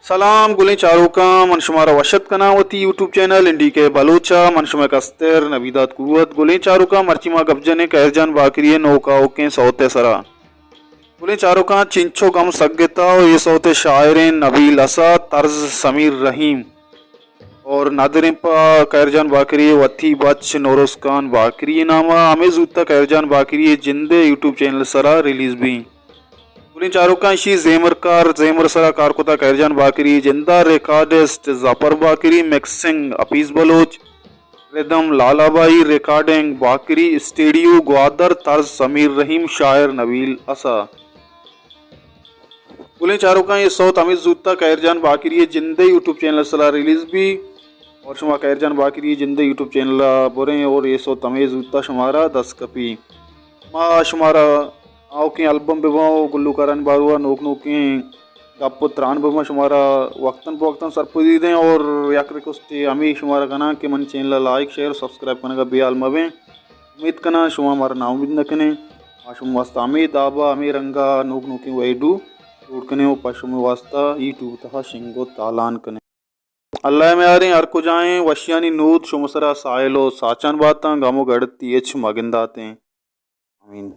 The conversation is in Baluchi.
سلام گلیں چاروکاں، من شمارا وش اتک کناں وتی یوٹیوب چینل این ڈی کے بلوچ ءَ۔ من شمئے کستر نبی داد کروت۔ گلیں چاروکاں، مرچی ما گپ جنیں قہر جان باقری ءِ نوک آؤکیں سوت ءِ سرا۔ گلیں چاروکاں، چنچو گم سگتا ءُ اے سوت ءِ شاعریں نبیل اسا، طرز سمیر رحیم۔ اور ندریں پہ قہر جان باقری ءِ وتی بچ نوروز خان باقری ءِ نام ءَ۔ ہمے زوت ءَ قہر جان باقری ءِ جند ءِ یوٹیوب چینل ءِ سرا ریلیز بی۔ گلیں چاروکاں، ایشی زیمر کار، زیمر سرا کار کتا قہر جان باقری ءِ جند ءَ۔ Recordist Zafar Baqri, mixing Hafeez Baloch, rhythm Lala Bai, recording Baqri studio Gwadar, طرز سمیر رحیم، شاعر نبیل اسا۔ گلیں چاروکاں، اے سوت ہمے زوت ءَ قہر جان باقری ءِ جند ءِ یوٹیوب چینل ءِ سرا ریلیز بی اور شما قہر جان باقری ءِ جند ءِ یوٹیوب چینل ءَ بریں اور اے سوت ہمے زوت ءَ شمارا دست کپی۔ ما شمارا آؤکیں البم بہ باں ءُ گلوکارانی باروا نوک نوکیں گپ ءُ تران بہ باں شمارا وقتاً پہ وقتاً سرپدی دیں۔ اور یک ریکوسٹے ہمے شمارا کناں کہ منی چینل ءَ لائک، شیئر ءُ سبسکرائب کنگ ءَ بے حال مہ بیں۔ امیت کناں شما مارا ناامید نہ کنیں۔ ما شمے واسطہ ہمے داب ءَ ہمے رنگ ءَ نوک نوکیں ویڈیو جوڑ کنیں ءُ پہ شمے واسطہ یوٹیوب ءِ تہا شنگ ءُ تالان کنیں۔ اللہ ءِ میاریں، ہر کجائیں وشیانی نود شمے سرا ساحل ءُ ساچان باتاں، غم ءُ گڑتی ہچ مہ گنداتیں۔ آمین۔